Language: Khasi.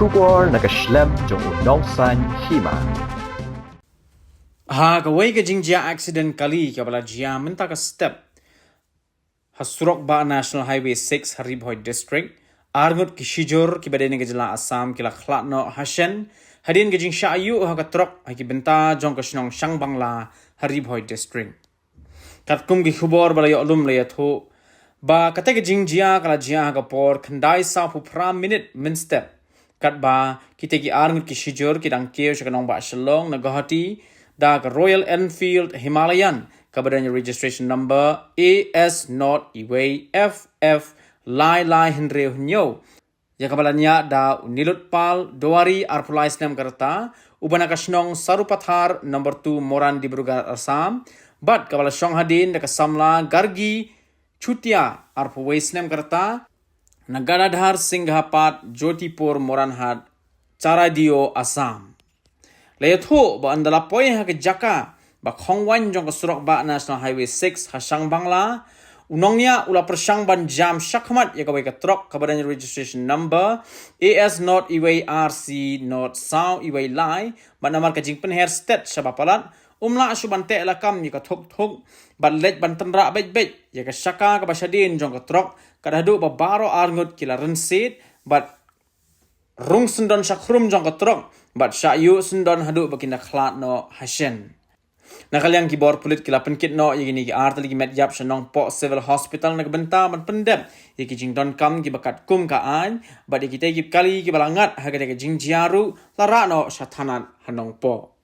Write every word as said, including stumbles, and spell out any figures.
Khubor na ka shlem jong u Nongsaiñ Hima. Ha kawei ka jingjia accident kali kaba la jia mynta ka step ha surok bah National Highway six ha Ri Bhoi District, arngut ki shijur kiba dei na ka jylla Assam ki la khlad noh hashen hadien ka jingshah ïuh ha ka trok ha ki bynta jong ka shnong Shangbangla ha Ri Bhoi District. Katkum ki khubor ba la ïoh lum la ïathuh ba kata ka jingjia ka la jia ha ka por khyndai sawphew phra minit mynstep, katba kita ki arngut ki shijur ki dang kiew sha ka nongbah Shillong na Guwahati da ka Royal Enfield Himalayan kaba don ïa registration number A S not iwei F F lai lai hynriew hynñiew, ïa kaba la ñiah da u Nilotpal Dowari, arphew lai snem ka rta, uba na ka shnong Sarupathar number two, Moran, Dibrugarh, Assam, bad kaba la shong hadien da ka samla Gargi Chutia, arphew wei snem ka rta, na Gadadhar Singha Path, Jyotipur Moran Hat, Charaideo, Assam. La ïathuh ba ynda la poi ha ka jaka ba khongwaiñ jong ka surok bah National Highway six ha Shangbangla, u nongñiah u la pyrshang ban jam shakhmat ïa kawei ka trok kaba don ïa registration number A S not iwei R C not saw iwei lai, bad namar ka jingpynher stet shaba palat, um lah shuh ban teh lakam ïa ka thuk thuk bad leit ban tynrah beit beit ïa ka shaka kaba shadien jong ka trok, kat haduh ba baroh arngut ki la rynsied bad rung syndon shakhrum jong ka trok bad shah ïuh syndon haduh ba kin da khlad noh hashen. Na ka liang ki bor pulit ki la pynkit noh ïa kine ki artylli ki met ïap sha Nongpoh Civil Hospital na ka bynta ban pyndep ïa ki jingdonkam kiba katkum ka aiñ, bad ïa kitei ki kali kiba la ngat ha katei ka jingjia ruh la rah noh sha thanat ha Nongpoh.